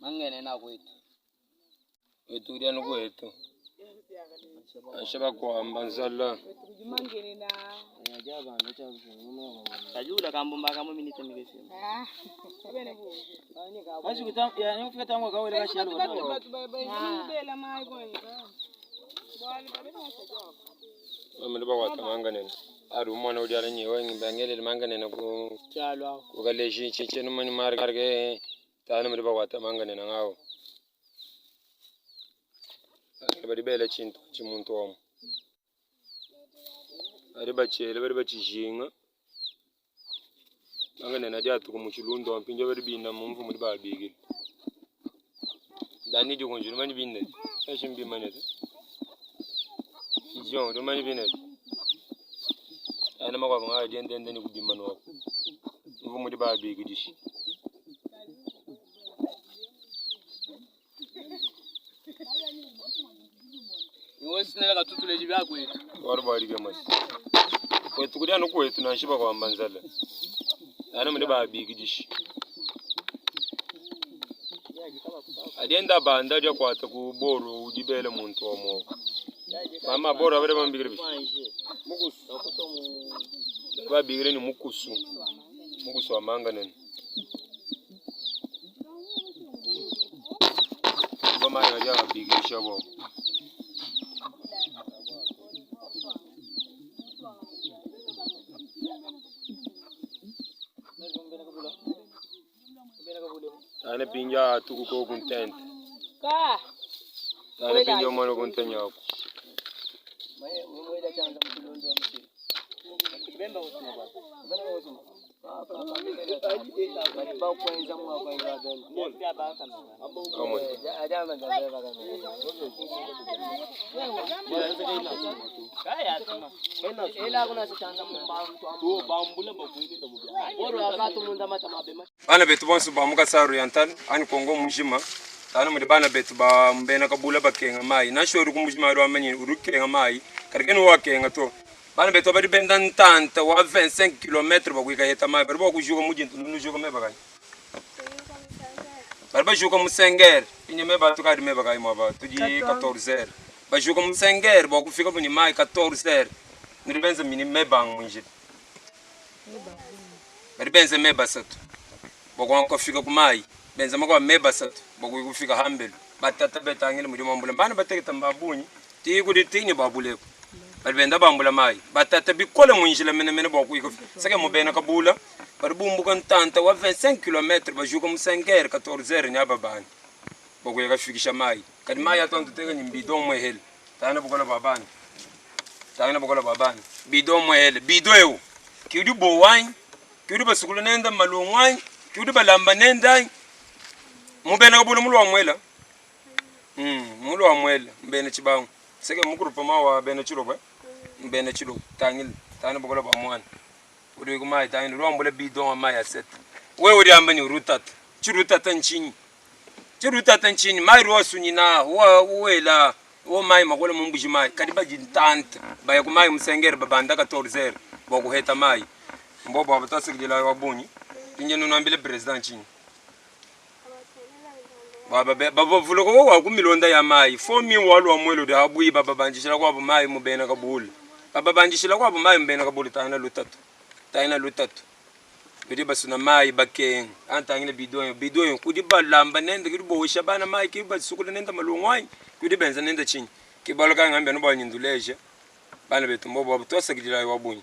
Mangenena kwetu. Wetu udi anu kwetu. Nansha bakuamba nzala. Kajula kambumba kamwe minite mikese. Bamene bakwata manganene. Ali umwana udi ala nyewe ngibangelele manganene ku Kyalo. kukaleji chichenu mani marge tana mudi bakwata manganene ngawo. Badi bela chintu chimuntu omu. Badi bachele badi bachijinga. Manganene adi atuka muchilundo mpinja badi bina mumvu mudi babigile. Dani dikunji mani binne. Eshimbi manete. Ijon do mani binne. Ana makwabo ngayo diendende ni kubima nwako. Mvu mudi babigidishi. Niwosinela katutule jibya kwetu. Wari bwarike masi. Kwetu kudi anu kwetu nansha bakwamba nzala. Ana mudi babigidishi. Adienda banda adia kwata ku boro udibele muntu omo. Mama boro abade bambigire bishi. Mukusu. Babigire ni mukusu. Mukusu wa manganene. Bama ya babigirisha bo. Ana pinja tuku ko content. Ka. Ana pinja mwana content yako. Amwe. Bana betu bonso ba mukasa oriental ani Congo mujima tana mudi bana betu ba mbena kabula bakenga mai nasho uri kumujima uri wamenye uri kenga mai karikeni wakenga to bana betu bari benda ntanta wa 25 km bakwika heta mai bari bakujuka mujintu nujuka me bakai bari bajuka musengere inye me batu kadi me bakai mwaba tudi 14h bajuka musengere bakufika buni mai 14h nuri benza mini me bang munjira bari benza me basatu bakwankafika kumai benza makwa me basatu bakuyikufika hambelu batata betangile mudi mambula bana bateketa mbabunyi tikudi tinye babuleko bari benda bambula mai batata bikole munjila menemene bwakuyika seke mubena kabula bari bumbuka ntanta wa 25 km bajuka mu 5h 14h nyaba bana bakuyika fikisha mai kadi mai atonto teka ni bido mwehele tana bukola babana tana bukola babana bido mwehele bido ewu kiudi bowanyi kiudi basukulu nenda malungwanyi kiudi balamba nendanyi mubena kabula mulu wa mwela mulu wa mwela mbene chibangu seke mukurupa mawa bene chilobo mbene chilobo tangile tana bukola ba mwana uri kumai tangile rwambula bido wa mai aseta wewe uri amba ni rutata chirutata nchinyi chirutata nchinyi mai rwasunyina wa wela wo mai makola mumbuji mai kadi bajintanta baya kumai musengere babanda 14 bokuheta mai mbobo abatasikidila wabunyi inje nunambile president chinyi baba vuloko wa kumilonda ya mai fomi walwa mwelo de habwi baba banjishila kwabo mai mubena kabula baba banjishila kwabo mai mubena kabula tana lutatu tana lutatu bidi basuna mai bakenga antangile bidoyo bidoyo kudi balamba nende kudi bosha bana mai kidi basukula nenda malungwanyi kudi benza nenda chinyi kibaloka ngambe no banyinduleje bana betu mbobo twasakidila wabunyi.